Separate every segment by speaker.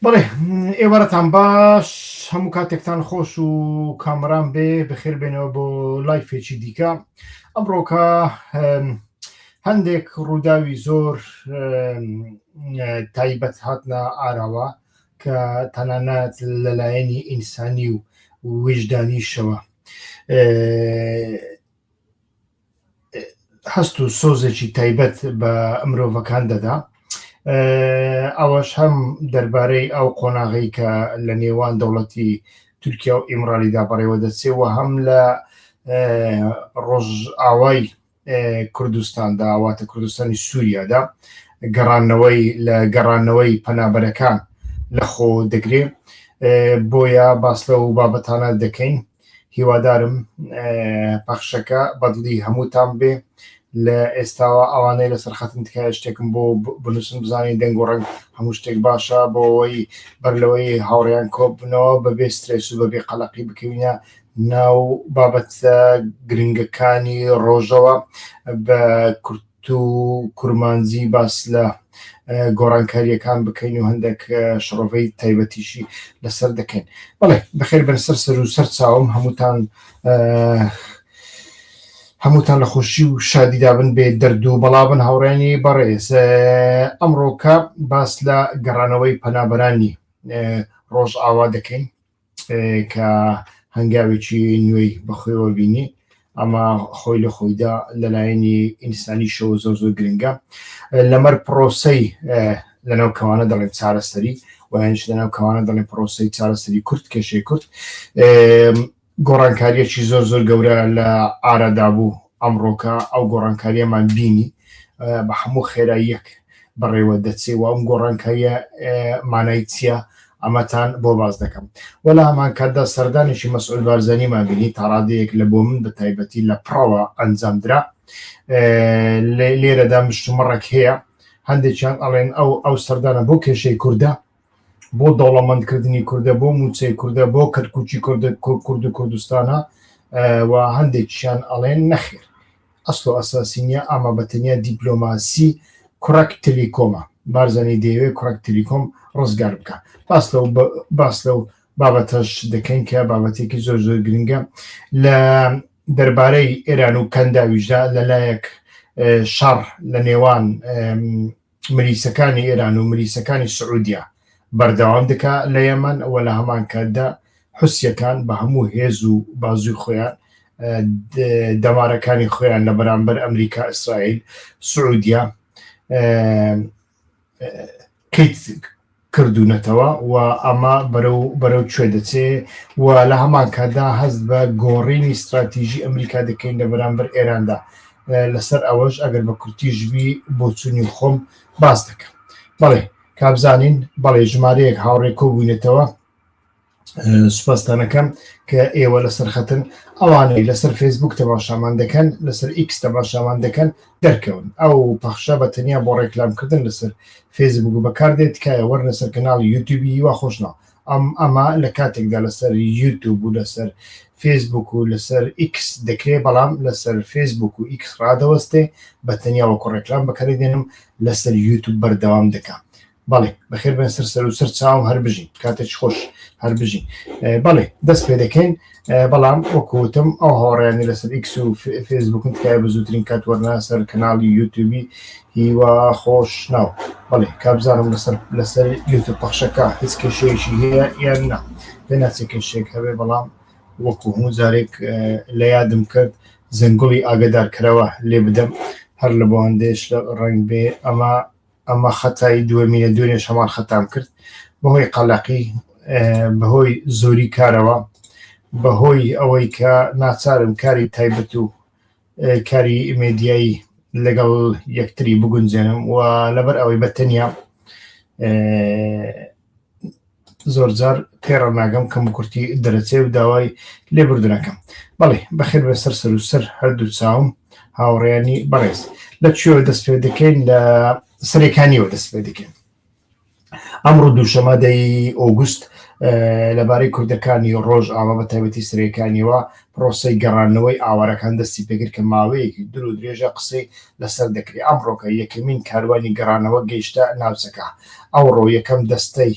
Speaker 1: بەڵێ ئێوارەتان باش هەموو کاتێکتان خۆش و کامەران بێ بەخێر بێنەوە بۆ live ێکی دیکە ئەمڕۆکە هەندێک ڕووداوی زۆر تایبەت هاتنە ئاراوە کە تەنانەت لەلایەنی ئینسانی و ویژدانیشەوە هەست و سۆزێکی تایبەت بە مرۆڤەکان دەدا ئەوەش هەم دەربارەی ئەو قۆناغی کە لە نێوان دەوڵەتی تورکیا و ئیمرالیدا بەڕێوە دەچێ و هەم لە ڕۆژئاوای کوردستاندا واتە کوردستانی سووریادا گەڕانەوەی لە گەڕانەوەی پەنابەرەکان لە خۆ دەگرێ بۆیە باس لەو بابەتانە دەکەین هیوادارم پەخشەکە بەدڵی هەمووتان بێ لە ئێستاوە ئەوانەی لەسەر خەتن تکایە شتێکم بۆ بنووسن بزانین دەنگ و ڕەنگ هەموو شتێک باشە بۆ ئەوەی بەر لەوەی هاوڕێیان کۆبنەوە بەبێ سترێس و بەبێ قەلەقی بکەوینە ناو بابەتە گرنگەکانی ڕۆژەوە بە کورت و کورمانجی باس لە گۆڕانکارییەکان بکەین و هەندێک شڕۆڤەی تایبەتیشی لەسەر دەکەین. بەڵێ بەخێر بن سەر سەر و سەر چاوم هەمووتان هەمووتان لە خۆشی و شادیدا بن بێ دەرد و بەڵا بن هاوڕێنی بەڕێز ئەمڕۆکە باس لە گەڕانەوەی پەنابەرانی ڕۆژئاوا دەکەین. کە هەنگاوێکی نوێی بەخۆیەوە بینی ئەمە خۆی لە خۆیدا لەلایەنی ئینسانیشەوە زۆر زۆر گرنگە لەمەر پرۆسەی لەناو کەوانە دەڵێن چارەسەری ویانش لەناو کەوانە دەڵێن پرۆسەی چارەسەری کورد کێشەی کورد گۆڕانکاریەکی زۆر زۆر گەورە لە ئارادا بوو ئەمڕۆکە ئەو گۆڕانکاریەمان بینی بە هەموو خێراییەک بەڕێوە دەچێ و ئەم گۆڕانکاریە مانای چییە ئەمەتان بۆ باس دەکەم و لە هەمان کاتدا سەردانێکی مەسعود بارزانیمان بینی تاڕادەیەک لە بۆ من بە تایبەتی لە پڕەوە ئەنجامدرا لێرەدا مشتومڕێک هەیە هەندێکیان ئەڵێن ئەو ئەو سەردانە بۆ کێشەی کوردە بۆ دەوڵەمەندکردنی کوردە بۆ موچەی کوردە بۆ کەرکوکی کوردە کورد و کوردستانە و هەندێکیان ئەڵێن نەخێر ئەسڵ و ئەساسی نیە ئەمە بە تەنیا دیپلۆماسی کوڕەک تلیکۆمە بارزانی دەیەوێ کوڕەک تلیکۆم ڕزگار بکا باس لەو باس لەو بابەتەش دەکەین کە بابەتێکی زۆر زۆر گرنگە لە دەربارەی ئێران و کەنداویشدا لەلایەک شەڕ لە نێوان ملیسەکانی ئێران و ملیسەکانی سعودیە بەردەوام دەکا لە یەمەن و لە هەمان کاتدا حوسیەکان بە هەموو هێز و بازوی خۆیان دەمارەکانی خۆیان لە بەرامبەر ئەمریکا ئیسرائیل سعودیە کەیت کردوونەتەوە و ئەمە بەرەو بەرەو کوێ دەچێ و لە هەمان کاتدا هەست بە گۆڕینی ستراتیژی ئەمریکا دەکەین لە بەرامبەر ئێراندا لەسەر ئەوەش ئەگەر بە کورتیش بی بۆچوونی خۆم باس دەکەم بەڵێ کابزانین بەڵێ ژمارەیەک هاوڕێ کۆبووینەتەوە سوپاستانەکەم کە ئێوە لەسەر خەتن ئەوانەی لەسەر فەیسبوک تەماشامان دەکەن لەسەر ئیکس تەماشامان دەکەن دەرکەون ئەو پەخشە بە تەنیا بۆ ڕێکلامکردن لەسەر فەیسبوک بەکاردێت تکایە وەرنە سەر کەناڵی یوتیوبی هیوا خۆشناو ئەم ئەمە لە کاتێکدا لەسەر یوتیوب و لەسەر فەیسبوک و لەسەر ئیکس دەکرێ بەڵام لەسەر فەیسبوک و ئیکس ڕادەوەستێ بە تەنیا وەکو ڕێکلام بەکاری دێنم لەسەر یوتیوب بەردەوام دەکا بەڵێ بەخێر بێن سەر سەر و سەر چاوم هەر بژین کاتێکی خۆش هەر بژین بەڵێ دەست پێ دەکەین بەڵام وەکوتم ئەو هاوڕێیانی لەسەر ئیکس و فێسبوکن تکایە بە زووترین کات وەرنە سەر کەناڵی یوتیوبی هیوا خۆش ناو بەڵێ کابزانم لەسەر لەسەر یوتیوب پەخشەکە هیچ کێشەیەکی هەیە یان نا پێ ناچێت کێشەیەک هەبێ بەڵام وەکو هەموو جارێک لە یادم کرد زەنگوڵی ئاگدارکەرەوە لێ بدەم هەر لە بۆ هەندێش لە ڕەنگ بێ ئەمە ئەمە خەتای دووەمینە دوێنێش هەمان خەتام کرد بەهۆی قەلەقی بەهۆی زۆری کارەوە بەهۆی ئەوەی کە ناچارم کاری تایبەت و کاری مێدیایی لەگەڵ یەکتری بگونجێنم و لەبەر ئەوەی بە تەنیا زۆرجار پێڕە ناگەم کەم کورتی دەرەچێ و داوای لێبوردنەکەم بەڵێ بەخێر بە سەر سەر و سەر هەردوو چاوم هاوڕێیانی بەڕێز لە کوێوە دەست پێ دەکەین لە سەرێکانیەوە دەست پێ دەکەین ئەمڕۆ دووشەمە دەی ئۆگوست لەبارەی کوردەکانی ڕۆژ ئاوا بە تایبەتی سەرێکانیەوە پرۆسەی گەڕانەوەی ئاوارەکان دەستی پێکرد کە ماوەیەکی دوور و درێژە قسەی لەسەر دەکرێت. ئەمڕۆکە یەکەمین کاروانی گەڕانەوە گەیشتە ناوچەکە. ئەوڕۆ یەکەم دەستەی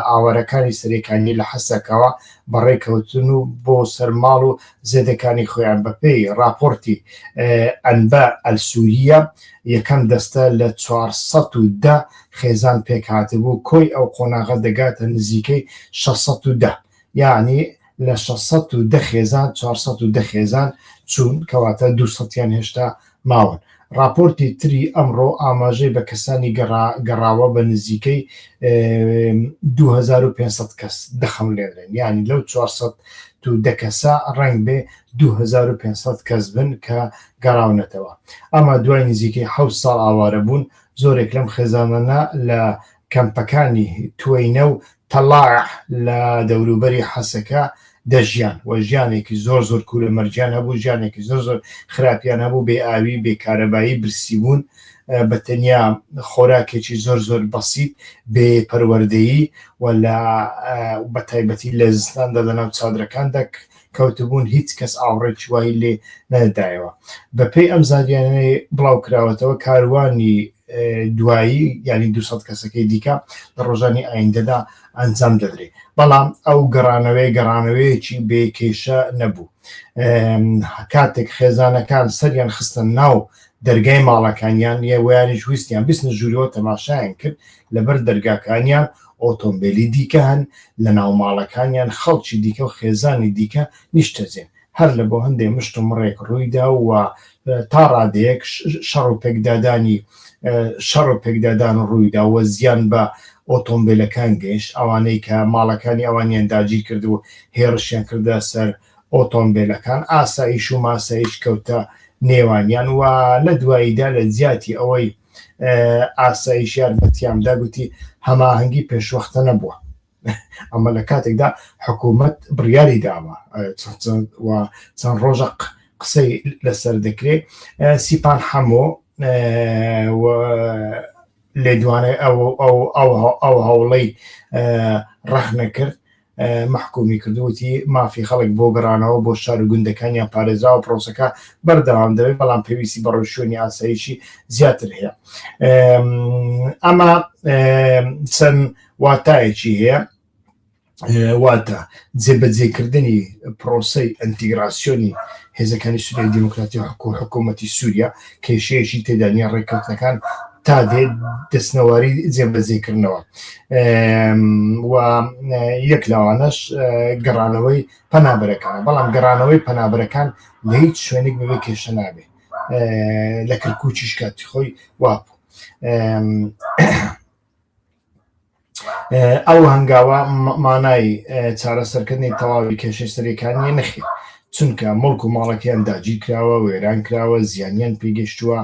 Speaker 1: ئاوارەکانی سەرێکانی لە حەسەکەوە بەڕێکەوتن و بۆ سەر ماڵ و زێدەکانی خۆیان. بەپێی ڕاپۆرتی ئەنبا ئەلسوریە، یەکەم دەستە لە 410 خێزان پێکهاتبوو، کۆی ئەو قۆناغە دەگاتە نزیکەی 610، یەعنی لە 610 خێزان 410 خێزان چوون، کەواتە 200یان هێشتا ماون. ڕاپۆرتی تری ئەمڕۆ ئاماژەی بە کەسانی گەڕاوە بە نزیکەی 2500 کەس دەخەملێنرێن، یانی لەو 410 کەسە ڕەنگ بێ 2500 کەس بن کە گەڕاونەتەوە. ئەمە دوای نزیکەی حەوت ساڵ ئاوارەبوون، زۆرێک لەم خێزانانە لە کەمپەکانی توەینە و تەڵائع لە دەوروبەری حەسەکە دەژیان و ژیانێکی زۆر زۆر کورەمەرگیان هەبوو، ژیانێکی زۆر زۆر خراپیان هەبوو، بێ ئاوی، بێ کارەبایی، برسیبوون، بە تەنیا خۆراکێکی زۆر زۆر بەسیت، بێ پەروەردەیی و لە بە تایبەتی لە زستاندا لەناو چادرەکاندا کەوتبوون، هیچ کەس ئاوڕێکی وای لێ نەدایەوە. بەپێی ئەم زانیاریانەی بڵاوکراوەتەوە، کاروانی دوایی یانی 200 کەسەکەی دیکە لە ڕۆژانی ئایندەدا ئەنجام دەدرێت بەڵام ئەو گەڕانەوەی گەڕانەوەیەکی بێ کێشە نەبوو کاتێک خێزانەکان سەریان خستە ناو دەرگای ماڵەکانیان یەوەیانیش ویستیان بچنە ژوورەوە تەماشایان کرد لەبەر دەرگاکانیان ئۆتۆمبیلی دیکە هەن لە ناو ماڵەکانیان خەڵکی دیکە و خێزانی دیکە نیشتەجێن هەر لە بۆ هەندێ مشت و مڕێک ڕوویدا و تا ڕادەیەک شەڕ و پێکدادانی شەڕ و پێکدادان ڕوویدا و زیان بە ئۆتۆمبیلەکان گەیشت ئەوانەی کە ماڵەکانی ئەوانیان داگیر کرد و هێڕشیان کردە سەر ئۆتۆمبیلەکان ئاسایش و ماسایش کەوتە نێوانیان و لە دواییدا لە جیاتی ئەوەی ئاسایش یارمەتیان دا گوتی هەماهەنگی پێشوەختە نەبووە. ئەمە لە کاتێکدا حکوومەت بڕیاری داوە و چەند ڕۆژە قسەی لەسەر دەکرێت سیپان حەمۆ لێدوانە ئەو ئەو ئەو ئەو هەوڵەی ڕەخنە کرد مەحکومی کرد وتی مافی خەڵک بۆ گەڕانەوە بۆ شار و گوندەکانیان پارێزراوە پرۆسەکە بەردەوام دەبێت بەڵام پێویستی بە ڕێوشوێنی ئاسایشی زیاتر هەیە ئەمە چەند واتایەکی هەیە واتە جێبەجێکردنی پرۆسەی ئەنتیگراسیۆنی هێزەکانی سووریای دیموکراتی حکو حکوومەتی سووریا کێشەیەکی تێدا نییە ڕێککەوتنەکان تا دێت دەستنەواری جێبەجێکردنەوە و یەک لەوانەش گەڕانەوەی پەنابەرەکانە بەڵام گەڕانەوەی پەنابەرەکان لە هیچ شوێنێک بەبێ کێشە نابێ لە کەرکووکیش کاتی خۆی وابوو. ئەو هەنگاوە مانای چارەسەرکردنی تەواوی کێشەی سەرەکانیە نەخێر چونکە مڵک و ماڵەکەیان داگیر کراوە وێران کراوە زیانیان پێگەشتووە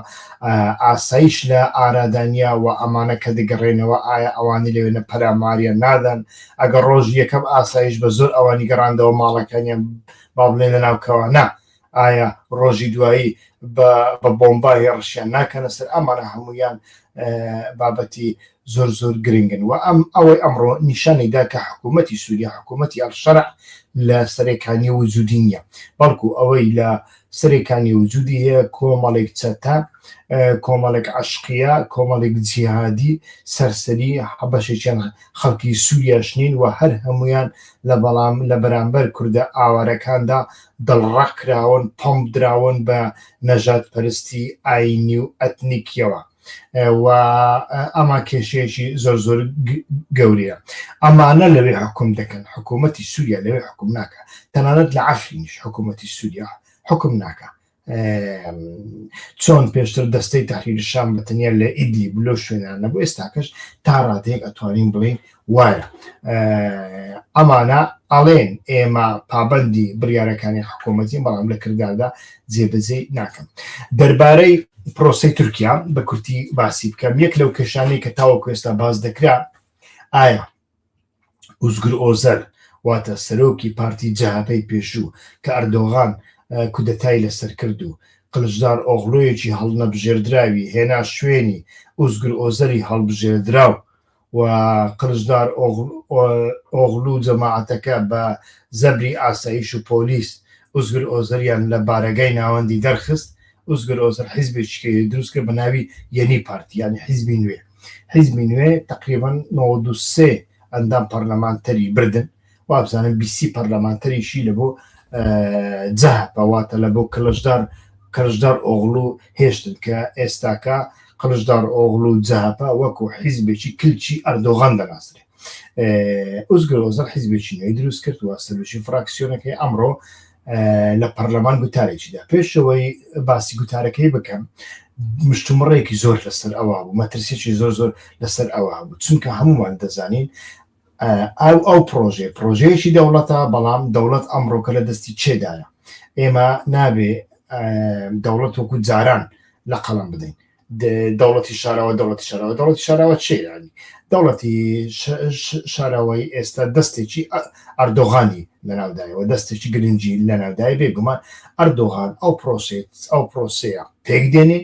Speaker 1: ئاسایش لە ئارادانیا و ئەمانە کە دەگەڕێنەوە ئایا ئەوانی لەوێنە پەلاماریان نادەن ئەگەر ڕۆژ یەکەم ئاسایش بە زۆر ئەوانی گەڕاندەوە ماڵەکانیان با بڵێن لە ناوکەوە نا ئایا ڕۆژی دوایی بە بۆمبا هێڕشیان ناکەنە سەر ئەمانە هەمویان بابەتی زۆر زۆر گرنگن و ئەم ئەوەی ئەمڕۆ نیشانی دا کە حکوومەتی سووریا حکوومەتی ئەلشەرع لە سەرێکانی وجودی نییە بەڵکو ئەوەی لە سەرێکانی وجودی هەیە کۆمەڵێک چەتە کۆمەڵێک عشقیە کۆمەڵێک جیهادی سەرسەری بەشێکیان خەڵکی سووریاش نین و هەر هەمویان لە بەڵام لە بەرامبەر کوردە ئاوارەکاندا دڵڕەق کراون پەمپ دراون بە نەژادپەرستی ئاینی و ئەتنیکیەوە و ئەمە کێشەیەکی زۆر زۆر گەورەیە ئەمانە لەوێ حکوم دەکەن حکوومەتی سووریا لەوێ حکوم ناکە تەنانەت لە عەفرینیش حکوومەتی سووریا حکوم ناکە چۆن پێشتر دەستەی تەحریر شام بە تەنیا لە ئیدلیب لەو شوێنانە نەبوو ئێستاکەش تا ڕادەیەک ئەتوانین بڵێین وایە ئەمانە ئەڵێن ئێمە پابندی بڕیارەکانی حکوومەتین بەڵام لە کرداردا جێبەجێ ناکەم دەربارەی پرۆسی تورکیا بە کورتی باسی بکەم یەک لەو کێشانەی کە تاوەکو ئێستا باس دەکرا ئایا ئوزگر ئۆزەل واتە سەرۆکی پارتی جەهەپەی پێشوو کە ئەردۆغان کودەتای لەسەر کرد و قلچدار ئۆغلۆیەکی هەڵنەبژێردراوی هێنا شوێنی ئوزگر ئۆزەلی هەڵبژێردراو و قلچدار ئۆغلو جەماعەتەکە بە زەبری ئاسایش و پۆلیس ئوزگر ئۆزەریان لە بارەگای ناوەندی دەرخست. ئوزگر ئۆزەر حیزبێکی دروست کرد بە ناوی یەنی پارتی، یانی حیزبی نوێ. حیزبی نوێ تەقریبەن 93 ئەندام پەرلەمانتەری بردن، وابزانم 20 پەرلەمانتەریشی لە بۆ جەهەپە واتە لە بۆ کڵچدار کڵچدار ئۆغڵو هێشتن کە ئێستاکە قڵچدار ئۆغڵو جەهەپە وەکو حیزبێکی کلکی ئەردۆغان دەناسرێ. ئوزگر ئۆزەل حیزبێکی نوێی دروست کرد و سەرۆکی فراکسیۆنەکەی ئەمڕۆ لە پەرلەمان گوتارێکیدا. پێشەوەی باسی گوتارەکەی بکەم مشتومڕێکی زۆر لەسەر ئەوە بوو، مەترسیی زۆر زۆر لەسەر ئەوە بوو، چونکە هەمومان دەزانین ئەو ئەو پرۆژێ پرۆژەیەکی دەوڵەتە، بەڵام دەوڵەت ئەمڕۆکە لە دەستی چێدایە. ئێمە نابێ دەوڵەت وەکو جاران لە قەڵەم بدەین. دەوڵەتی شاراوە دەوڵەتی شاراوە دەوڵەتی شاراوە چێ ینی دەوڵەتی شاراوەی ئێستا دەستێکی ئەردۆغانی لەناودایەوە دەستێکی گرنگی لەناودای. بێگومان ئەردۆغان ئەو پرۆسێت ئەو پرۆسەیە پێک دێنێ،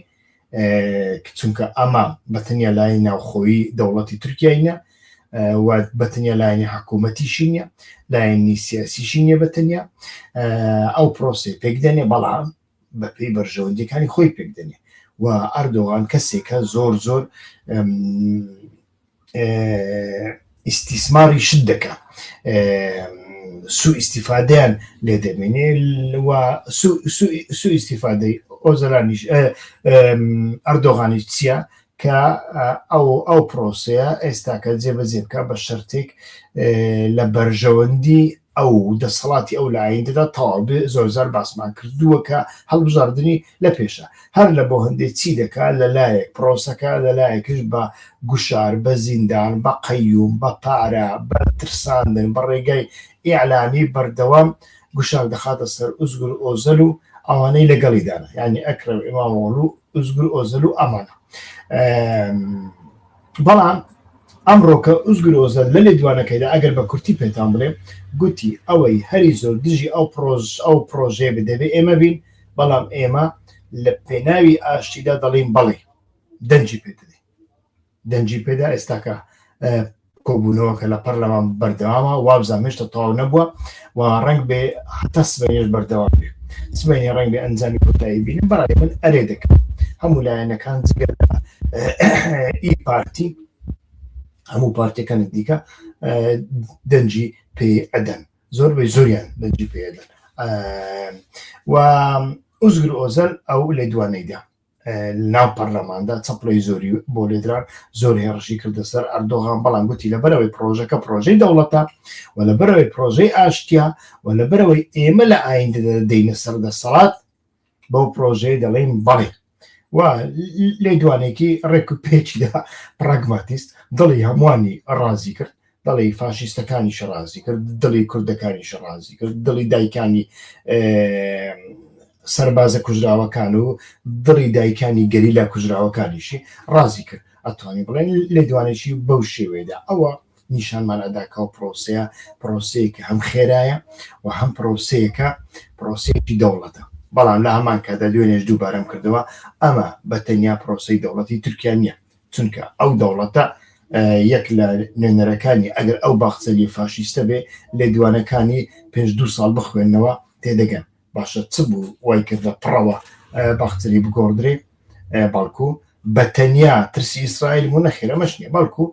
Speaker 1: چونکە ئەمە بەتەنیا لای ناوخۆیی دەوڵەتی تورکیای نیە و بەتەنیا لایەنی حکوومەتیشی نیە، لایەنی سیاسیشی نیە، بەتەنیا ئەو پرۆسەیە پێک دێنێ، بەڵام بەپێی بەرژەوەندیەکانی خۆی پێک دێنێ و ئەردۆغان کەسێکە زۆر زۆر ئیستیسماری شت دەکا، سو ئیسیفادەیان لێ دەبینێ و سو ئیسیفادەی ئۆزەلانیش ئەردۆغانیش چییە کە ئەو ئەو پرۆسەیە ئێستاکە جێبەجێ بکە بە شەرتێک لە بەرژەوەندی ئەو دەسەڵاتی ئەو لە ئایندەدا تەواو بێ. زۆرجار باسمان کردووە کە هەڵبژاردنی لە پێشە، هەر لە بۆ هەندێ چی دەکا لە لایەک پرۆسەکە لە لایەکش بە گوشار، بە زیندان، بە قەیوم، بە پارە، بە ترساندن، بە ڕێگای ئیعلامی بەردەوام گوشار دەخاتە سەر ئوزگور ئۆزەل و ئەوانەی لەگەڵیدانە، یانی ئەکرەم ئیمامئۆغڵو، ئوزگور ئۆزەل و ئەمانە. بەڵام ئەمڕۆ کە ئوزگور ئۆزەل لە لێدوانەکەیدا ئەگەر بە کورتی پێتان بڵێم گوتی ئەوەی هەری زۆر دژی ئەو پرۆژ ئەو پرۆژەیە بێ دەبێ ئێمە بین، بەڵام ئێمە لە پێناوی ئاشتیدا دەڵێین بەڵێ، دەنگی پێ دەدەین. دەنگی پێدا. ئێستاکە کۆبوونەوەکە لە پەرلەمان بەردەوامە، وابزانم هێشتا تەواو نەبووە و ڕەنگ بێ هەتا سبەینێش بەردەوام بێ. سبەینێ ڕەنگ بێ ئەنجامی کۆتایی بینم. بەڕای من ئەرێ دەکەم هەموو لایەنەکان جگە لە ئی پارتی هەموو پارتیەکانی دیکە دەنگی پێ ئەدەن، زۆربەی زۆریان دەنگی پێ ئەدەن. و ئوزگر ئۆزەل ئەو لێدوانەیدا ناو پەرلەماندا چەپڵەی زۆری بۆ لێدران، زۆر هێڕشی کردە سەر ئەردۆغان، بەڵام گوتی لەبەرەوەی پرۆژەکە پرۆژەی دەوڵەتە و لەبەرەوەی پرۆژەی ئاشتیا و لەبەرەوەی ئێمە لە ئایندە دەینە سەر دەسەڵات بەو پرۆژەیە دەڵێین بەڵێ. و لێدوانێکی ڕێک و پێکیدا پراگماتیست دڵی هەمووانی ڕازی کرد، دڵی فاشیستەکانیش ڕازی کرد، دڵی کوردەکانیش ڕازی کرد، دڵی دایکانی سەربازە کوژراوەکان و دڵی دایکانی گەریلا کوژراوەکانیشی ڕازی کرد. ئەتوانین بڵێن لێدوانێکی بەو شێوەیەدا ئەوە نیشانمان ئەدا کە ئەو پرۆسەیە پرۆسەیەکە هەم خێرایە و هەم پرۆسەیەکە پرۆسەیەکی دەوڵەتە. بەڵام لە هەمان کاتدا دوێنێش دووبارەم کردەوە ئەمە بە تەنیا پرۆسەی دەوڵەتی تورکیا نییە، چونکە ئەو دەوڵەتە یەک لە نوێنەرەکانی ئەگەر ئەو باخچەلی فاشیستە بێ لێدوانەکانی پێش دوو ساڵ بخوێنەوە تێدەگەن باشە چ بوو وای کردە پڕەوە باخچەلی بگۆڕدرێ. بەڵکو بە تەنیا ترسی ئیسرائیل بوو؟ نەخێر ئەمەش نییە، بەڵکو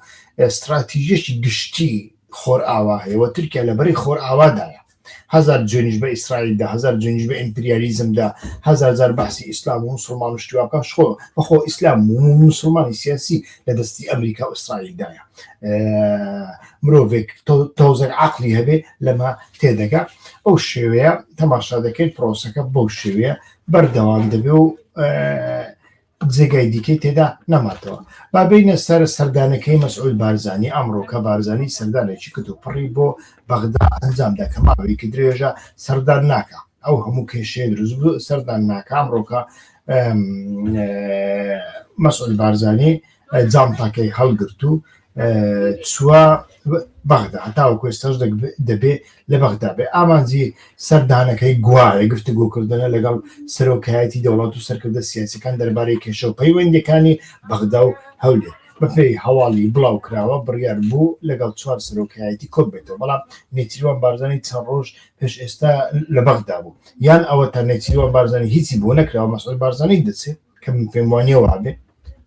Speaker 1: استراتیژیەکی گشتی خۆرئاوا هەیە و تورکیا لە بەرەی خۆرئاوادایە. هەزار جوێنیش بە ئیسرائیلدا، هەزار جوێنیش بە ئیمپریالیزمدا، هەزار جار بەحسی ئیسلام و موسڵمان و شتی وا بکا، خۆ بەخۆ ئیسلام و موسڵمانی سیاسی لە دەستی ئەمریکا و ئیسرائیلدایە. مرۆڤێک تۆزێک عەقڵی هەبێ لەمە تێدەگا. بەو شێوەیە تەماشا دەکەین پرۆسەکە بەو شێوەیە بەردەوام دەبێ و جێگای دیکەی تێدا نەماتەوە. با بێینە سەر سەردانەکەی مەسعود بارزانی. ئەمڕۆ کە بارزانی سەردانێکی کت و پڕی بۆ بەغدا ئەنجامدا کە ماوەیەکی درێژە سەردان ناکا، ئەو هەموو کێشەیە دروست بوو سەردان ناکا. ئەمڕۆکە مەسعود بارزانی جانتاکەی هەڵگرت و چووە بەغدا، هەتاوەکو ئێستاش دەبێ لە بەغدا بێ. ئامانجی سەردانەکەی گوایە گفتوگۆکردنە لەگەڵ سەرۆکایەتی دەوڵەت و سەرکردە سیاسیەکان دەربارەی کێشە و پەیوەندیەکانی بەغدا و هەولێر. بەپێی هەواڵی بڵاوکراوە بڕیار بوو لەگەڵ چوار سەرۆکایەتی کۆببێتەوە، بەڵام نێچیروان بارزانی چەند ڕۆژ پێش ئێستا لە بەغدا بوو. یان ئەوەتا نێچیروان بارزانی هیچی بۆ نەکراوە مەسعود بارزانی دەچێ، کە من پێم وانییە وابێ،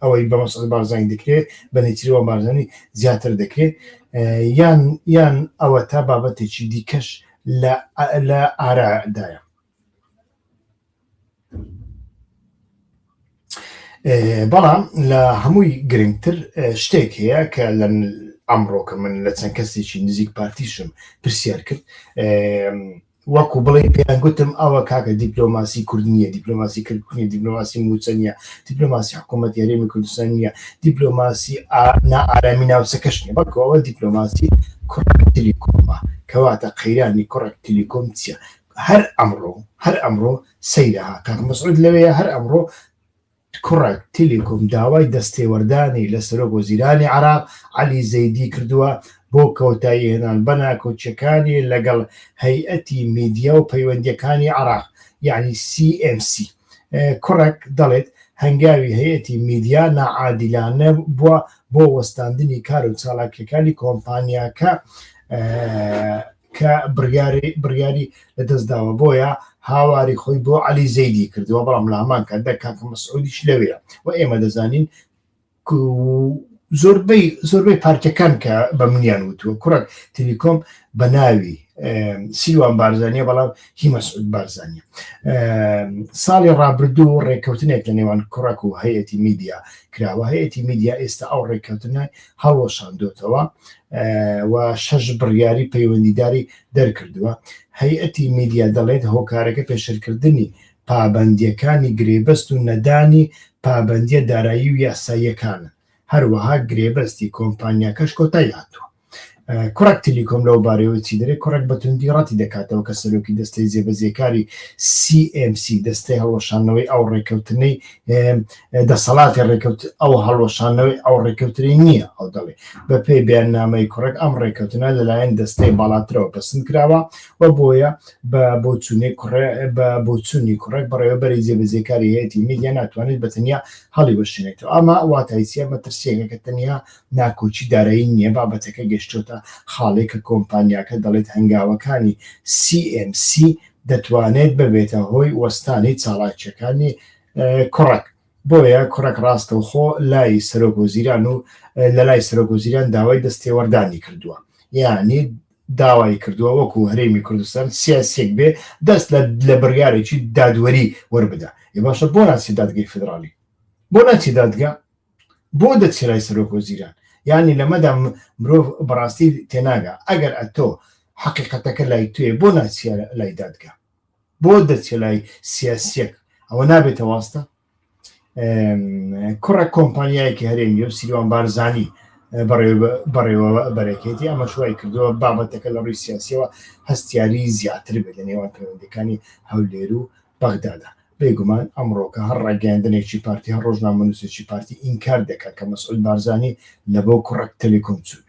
Speaker 1: ئەوەی بە مەسعود بارزانی دەکرێ بە نێچیروان بارزانی زیاتر دەکرێ، یان یان ئەوەتا بابەتێکی دیکەش لە لە ئارادایە. بەڵام لە هەمووی گرنگتر شتێک هەیە کە لە ئەمڕۆ کە من لە چەند کەسێکی نزیک پارتیشم پرسیار کرد وەکو بڵێ پێیان گوتم ئەوە کاکە دیپلۆماسی کورد نییە دیپلۆماسی کەرکوک نیە دیپلۆماسی موچە نییە دیپلۆماسی حکوومەت هەرێمی کوردستان نییە دیپلۆماسی نائارامی ناوچەکەش نیە بەڵکو ئەوە دیپلۆماسی کوڕک تلیکۆمە کەواتە قەیرانی کوڕک تلیکۆم چییە هەر ئەمڕۆ هەر ئەمڕۆ سەیرە ها کاک مەسعود لەوێیە هەر ئەمڕۆ کوڕەک تیلیکۆم داوای دەستێوەردانی لە سەرۆک وەزیرانی عێراق عەلی زەیدی کردووە بۆ کۆتاییهێنان بە ناکۆکییەکانی لەگەڵ هەیئەتی میدیا و پەیوەندییەکانی عێراق یەعنی سی ئێم سی. کوڕەک دەڵێت هەنگاوی هەیئەتی میدیا ناعادیلانە بووە بۆ وەستاندنی کار و چالاکییەکانی کۆمپانیاکە کە بڕیاری بڕیاری لەدەستداوە بۆیە هاواری خۆی بۆ عەلی زەیدی کردووە بەڵام لە هەمان کاتدا کاکە مەسعودیش لەوێ و ئێمە دەزانین زۆربەی زۆربەی پارتەکان کە بە منیان وتووە کوڕک تلیکۆم بە ناوی سیروان بارزانیە بەڵام هی مەسعود بارزانیە ساڵی ڕابردوو ڕێککەوتنێک لە نێوان کوڕک و هەیەتی میدیا کراوە هەیەتی میدیا ئێستا ئەو ڕێککەوتنە هەڵوەشاندۆتەوە و شەش بڕیاری پەیوەندیداری دەرکردووە. هەیئەتی میدیا دەڵێت هۆکارەکە پێشێلکردنی پابەندییەکانی گرێبەست و نەدانی پابەندییە دارایی و یاساییەکانە، هەروەها گرێبەستی کۆمپانیاکەش کۆتایی هاتووە. کوڕەک تیلیکۆم لەو بارەیەوە چی دەرێ؟ کوڕەک بە توندی ڕەتی دەکاتەوە کە سەرۆکی دەستەی جێبەجێکاری سی ئێم سی، دەستەی هەڵوەشاندنەوەی ئەو ڕێککەوتنەی دەسەڵاتی ڕێکەوت ئەو هەڵوەشانەوەی ئەو ڕێکەوتنەی نییە ئەو دەڵێ بە پێی بەیاننامەی کوڕێک ئەم ڕێکەوتنە لەلایەن دەستەی باڵاترەوە پەسند کراوە و بۆیە بە بۆچوونی کوڕێ بە بۆچوونی کوڕێک بەڕێوەبەری جێبەجێکاری هەیەتی میدیا ناتوانێت بە تەنیا هەڵیوەشێنێتەوە ئەمە واتای چییە مەترسییەکە کە تەنیا ناکۆکی دارایی نییە بابەتەکە گەشتۆتە خاڵێک کە کۆمپانیاکە دەڵێت هەنگاوەکانی CMC دەتوانێت ببێتە هۆی وەستانی چاڵاکییەکانی کوڕەک، بۆیە کوڕەک ڕاستەوخۆ لای سەرۆک وەزیران و لەلای سەرۆک وەزیران داوای دەستێوەردانی کردووە، یانی داوای کردووە وەکو هەرێمی کوردستان سیاسیەک بێ دەست لە بڕیارێکی دادوەری وەربدا. ئێ باشە بۆ ناچێ دادگەی فیدراڵی؟ بۆ ناچێ دادگا؟ بۆ دەچێ لای سەرۆک وەزیران؟ یانی لەمەدا مرۆڤ بەڕاستی تێناگا ئەگەر ئەتۆ حەقیقەتەکە لای توێ بۆ ناچیە لای دادگا؟ بۆ دەچێ لای سیاسیەک ئەوە نابێتە واستە کوڕە کۆمپانیایەکی هەرێمی و سیروان بارزانی بەڕێوە بەرەکێتی ئەمە شوای کردووە بابەتەکە لە ڕووی سیاسیەوە هەستیاری زیاتر بێت لە نێوان پەیوەندەکانی هەولێر و بەغدادا بێگومان ئەمڕۆکە هەر ڕاگەیاندنێکی پارتی هەر ڕۆژنامەنووسێکی پارتی ئینکار دەکات کە مەسعود بارزانی لە بۆ کوڕک تەلێکۆم چوو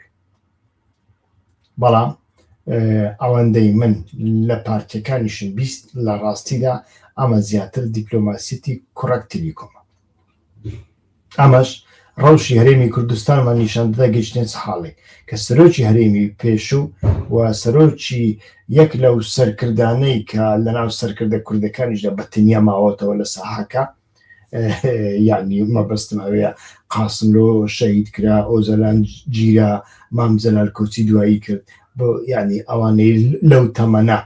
Speaker 1: بەڵام ئەوەندەی من لە پارتیەکانیشم 20 لە ڕاستیدا ئەمە زیاتر دیپلۆماسیەتی کوڕک تلیکۆمە ئەمەش ڕەوشی هەرێمی کوردستانمان نیشان دەدا گەیشتنە چ حاڵێک کە سەرۆکی هەرێمی پێشوو و سەرۆکی یەک لەو سەرکردانەی کە لەناو سەرکردە کوردەکانیشدا بە تەنیا ماوەتەوە لە ساحەکە یعنی مەبەستم ئەوەیە قاسملۆ شەهید کرا ئۆجەلان گیرا مام جەلال کۆچی دوایی کرد بۆ یعنی ئەوانەی لەو تەمەنە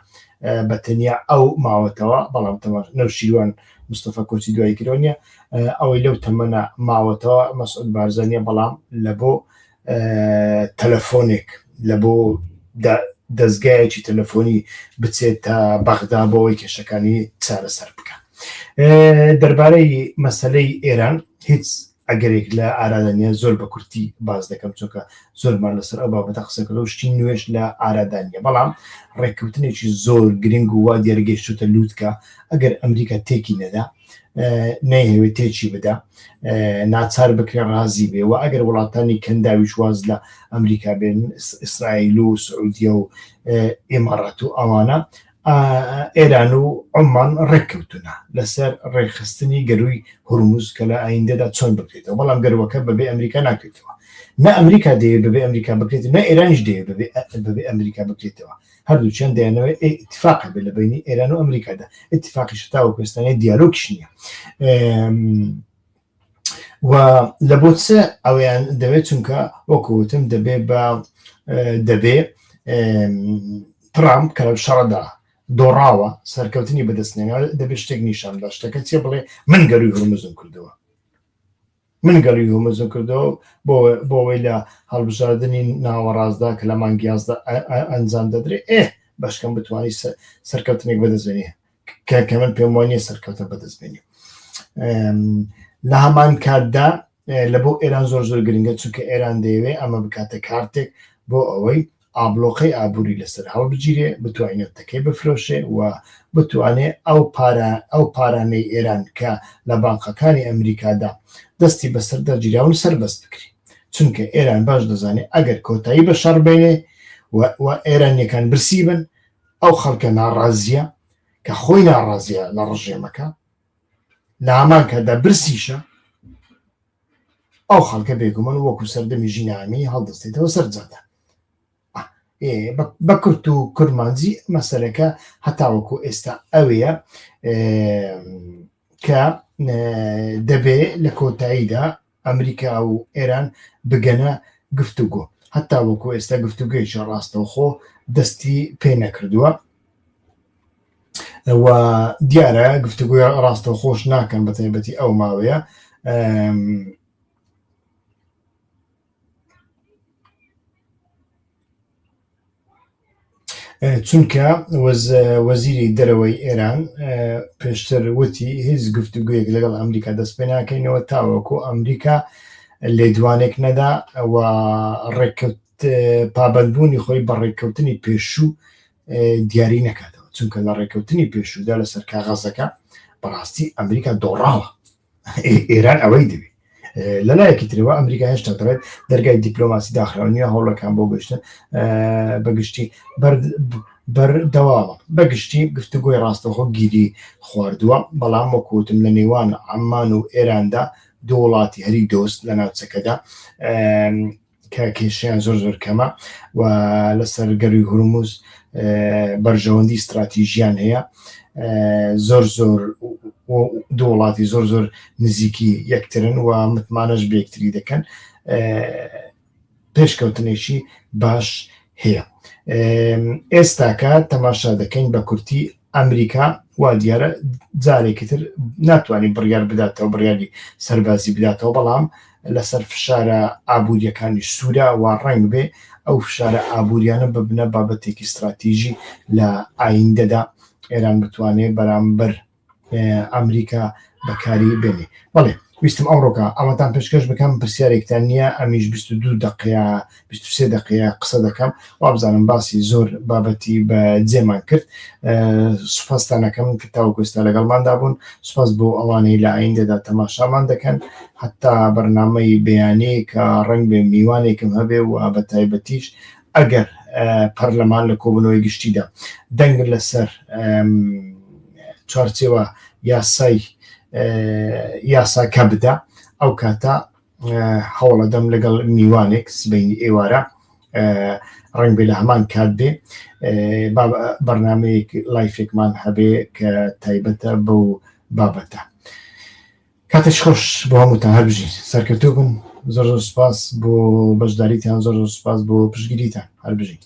Speaker 1: بە تەنیا ئەو ماوەتەوە بەڵام تەماش نەوشیروان مستەفا کۆچی دوایی کرۆ نیە ئەوەی لەو تەمەنە ماوەتەوە مەسعود بارزانیە بەڵام لە بۆ تەلەفۆنێک لە بۆ دەزگایەکی تەلەفۆنی بچێت تا بەغدا بۆ ئەوەی کێشەکانی چارەسەر بکە. دەربارەی مەسەلەی ئێران هیچ ئەگەرێک لە ئارادا نیە زۆر بە کورتی باس دەکەم چونکە زۆرمان لەسەر ئەو بابەتە قسە کردو شتی نوێش لە ئارادا نیە بەڵام ڕێککەوتنێکی زۆر گرنگ و وا دیارە گەیشتوتە لووتکە ئەگەر ئەمریکا تێکی نەدا نەیهەوێت تێکی بدا ناچار بکرێ ڕازی بێ و ئەگەر وڵاتانی کەنداویش واز لە ئەمریکا بێن ئیسرائیل و سعودیە و ئیمارات و ئەوانە. ئێران و عومان ڕێککەوتونە لەسەر ڕێکخستنی گەرووی هورمز کە لە ئایندەدا چۆن بکرێتەوە، بەڵام گەرووەکە بەبێ ئەمریکا ناکرێتەوە. نە ئەمریکا دەیەوێت بەبێ ئەمریکا بکرێت، نە ئێرانیش دەیەوێت بەبێ ئەمریکا بکرێتەوە. هەردووکیان دەیانەوێت ئیتفاق هەبێت لە بەینی ئێران و ئەمریکادا. ئیتفاقیش هەتاوەکو ئێستا نییە، دیالۆگیش نییە. و لە بۆ چ ئەویان دەوێت چونکە وەکو وتم دەبێ بە دەبێ ترامپ کە لەو شەڕەدا دۆڕاوە سەرکەوتنی بەدەستنێنەوە دەبێت شتێک نیشان بدا شتەکە چیە بڵێ من گەروی هورمزم کردەوە من گەروی هورمزم کردەوە بۆ بۆەوەی لە هەڵبژاردننی ناوەڕاستدا کە لە مانگی 11 ئەنجام دەدرێ ئێ بەشکەم بتوانانی سەرکەوتنێک بەدەستێنێ کە کە من پێم وانە سەرکەوتن بەدەست بێنی لە هەمان کاتدا لە بۆ ئێران زۆر زۆر گرنگە چونکە ئێران دەیەوێ ئەمە بکاتە کارتێک بۆ ئەوەی ئابلۆقەی ئابووری لەسەر هەڵبگیرێ بتوانێت نەوتەکەی بفرۆشێ و بتوانێ ئەو پارە ئەو پارانەی ئێران کە لە بانقەکانی ئەمریکادا دەستی بەسەردا گیراون سەربەست بکرێ چونکە ئێران باش دەزانێ ئەگەر کۆتایی بە شەڕ بێنێ و ئێرانیەکان برسی بن ئەو خەڵکە ناڕازیە کە خۆی ناڕازیە لە ڕژێمەکە لە هەمان کاتدا برسیشە ئەو خەڵکە بێگومان وەکو سەردەمی ژینامی هەڵدەستێتەوە سەر جادە بە کورت و کورمانجی مەسەرەکە هەتاوەکو ئێستا ئەوەیە کە دەبێ لە کۆتاییدا ئەمریکا و ئێران بگەنە گفتوگۆ، هەتا وەکو ئێستا گفتوگۆیەکی ڕاستەوخۆ دەستی پێ نەکردووە و دیارە گفتوگۆی ڕاستەوخۆش ناکەن بە تایبەتی ئەو ماوەیە. چونکە وەزیری دەرەوەی ئێران پێشتر وتی هیچ گفتوگویەک لەگەڵ ئەمریکا دەست پێ ناکەینەوە تاوەکو ئەمریکا لێدوانێک نەدا و ڕێککەوت پابندبوونی خۆی بە ڕێککەوتنی پێشوو دیاری نەکاتەوە چونکە لە ڕێککەوتنی پێشوودا لەسەر کاغەزەکە بەڕاستی ئەمریکا دۆڕاوە ئێران ئەوەی دەوێت لەلایەکی ترەوە ئەمریکا هێشتا دەڵێت دەرگای دیپلۆماسی داخراوە نییە هەوڵەکان بۆ گەشتن بەگشتی بەردەوامە بەگشتی گفتوگۆی ڕاستەوخۆ گیری خواردووە بەڵام وەکوتم لە نێوان عەمان و ئێراندا دوو وڵاتی هەری دۆست لە ناوچەکەدا کە کێشیان زۆر زۆر کەمە و لەسەر گەروی هورمز بەرژەوەندی استراتیژیان هەیە زۆر زۆر دوو وڵاتی زۆر زۆر نزیکی یەکترن و متمانەش بە یەکتری دەکەن پێشکەوتنێکی باش هەیە ئێستاکە تەماشا دەکەین بە کورتی ئەمریکا وا دیارە جارێکی تر ناتوانانی بڕیار بداتەوە بڕیاری سەربازی بداتەوە بەڵام لەسەر فشارە ئابووریەکانی سوورە و ڕەنگ بێ ئەو فشارە ئابووریانە ببنە بابەتێکی استراتیژی لە ئایندەدا ئێران بتوانێت بەرامبەر ئەمریکا بەکاری بێنێ. بەڵێ ویستم ئەوڕۆکە ئەوەتان پێشکەش بکەم پرسیارێکتان نییە ئەمیش 22 دقەیە 23 دقەیە قسە دەکەم وابزانم باسی زۆر بابەتی بە جێمان کرد سوپاستانەکەم کە تاوەکو ئێستا لەگەڵماندا بوون سوپاس بۆ ئەوانەی لە ئایندەدا تەماشامان دەکەن هەتا بەرنامەی بەیانی کە ڕەنگ بێ میوانێکم هەبێ و بە تایبەتیش ئەگەر پەرلەمان لە کۆبوونەوەی گشتیدا دەنگ لەسەر چوارچێوە یاسای یاساکە بدا ئەو کاتە هەوڵەدەم لەگەڵ میوانێک سبینی ئێوارە ڕنگ بێ لە هەمان کات بێ بەرنمەیەک live ێکمان هەبێ کە تایبەتە بەو بابەتە کاتێکی خۆش بۆ هەمووتان هەر بژین سەرکەوتوو بن زۆر زۆر سپاس بۆ بەشداریتان زۆر زۆر سپاس بۆ پشتگیریتان هەر بژین.